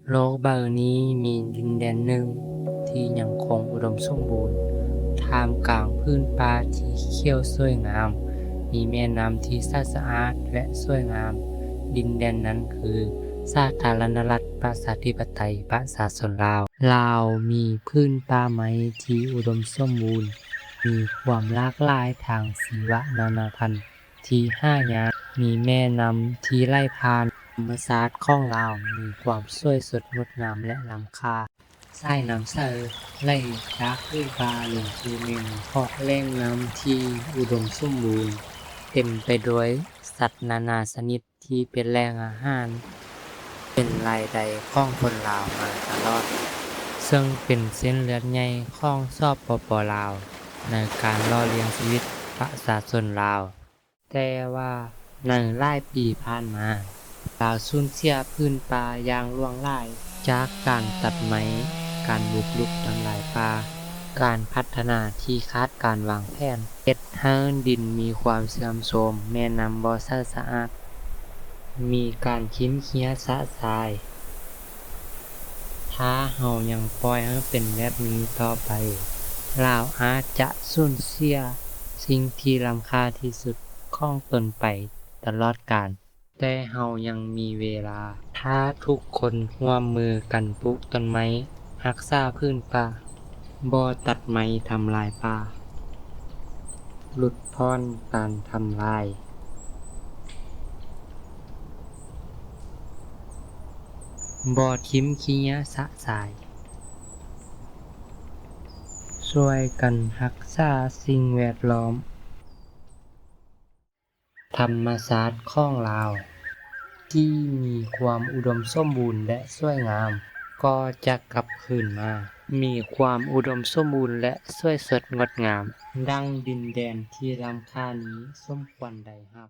ໂລກໃບນີ້ມີດິນແດນໜຶ່ງທີ່ຍັງຄົງອຸດົມສົມບູນ, ທ່າມກາງພື້ນປ່າທີ່ຂຽວສວຍງາມ, ມີແມ່ນ້ຳທີ່ໃສສະອາດ ແລະ ສວຍງາມ. ດິນແດນນັ້ນຄື ສາທາລະນະລັດ ປະຊາທິປະໄຕ ປະຊາຊົນລາວ. ລາວມີພື້ນປ່າໄມ້ທີ່ອຸດົມສົມບູນ, ມີຄວາມຫຼາກຫຼາຍທາງຊີວະນານາພັນ ທີ່ຫາຍາກ, ມີແມ່ນ້ຳທີ່ໄຫຼຜ່ານ. ທຳມະຊາດຂອງລາວມີຄວາມສວຍສົດງົດງາມ ແລະ ລ້ຳຄ່າ. ສາຍນ້ຳໃສໄຫຼຈາກພື້ນປ່າລົງສູ່ແມ່ນ້ຳຂອງ, ແຫຼ່ງນ້ຳທີ່ອຸດົມສົມບູນ ເຕັມໄປດ້ວຍສັດນານາຊະນິດທີ່ເປັນແຫຼ່ງອາຫານ, ເປັນລາຍໄດ້ຂອງຄົນລາວມາຕະຫຼອດ, ເຊິ່ງເປັນເສັ້ນເລືອດໃຫຍ່ຂອງ ສປປ ລາວ ໃນການຫຼໍ່ລ້ຽງຊີວິດປະຊາຊົນລາວ. ແຕ່ວ່າໃນຫຼາຍປີຜ່ານມາ, ລາວສູນເສຍພື້ນປ່າຢ່າງຫຼວງຫຼາຍ, ຈາກການຕັດໄມ້, ການບຸກລຸກທຳລາຍປ່າ, ການພັດທະນາທີ່ຂາດການວາງແຜນ ເຮັດໃຫ້ດິນມີຄວາມເສື່ອມໂຊມ, ແມ່ນ້ຳບໍ່ໃສສະອາດ, ມີການຖິ້ມເຂຍຊະຊາຍ. ຖ້າເຮົາຍັງປ່ອຍໃຫ້ເປັນແບບນີ້ຕໍ່ໄປ, ລາວອາດຈະສູນເສຍສິ່ງທີ່ລ້ຳຄ່າທີ່ສຸດຂອງຕົນໄປຕະຫຼອດການ. ແຕ່ເຮົາຍັງມີເວລາ. ຖ້າທຸກຄົນຮ່ວມມືກັນປູກຕົ້ນໄມ້, ຮັກສາພື້ນປ່າ, ບໍ່ຕັດໄມ້ທຳລາຍປ່າ, ຫຼຸດຜ່ອນການທຳລາຍ, ບໍ່ຖິ້ມຂີ້ເຫຍື້ອຊະຊາຍ, ຊ່ວຍກັນຮັກສາສິ່ງແວດລ້ອມ. ທຳມະຊາດຂອງລາວທີ່ມີຄວາມອຸດົມສົມບູນ ແລະ ສວຍງາມ ກໍຈະກັບຄືນມາມີຄວາມອຸດົມສົມບູນ ແລະ ສວຍສົດງົດງາມ ດັ່ງດິນແດນທີ່ລ້ຳຄ່ານີ້ສົມຄວນໄດ້ຮັບ.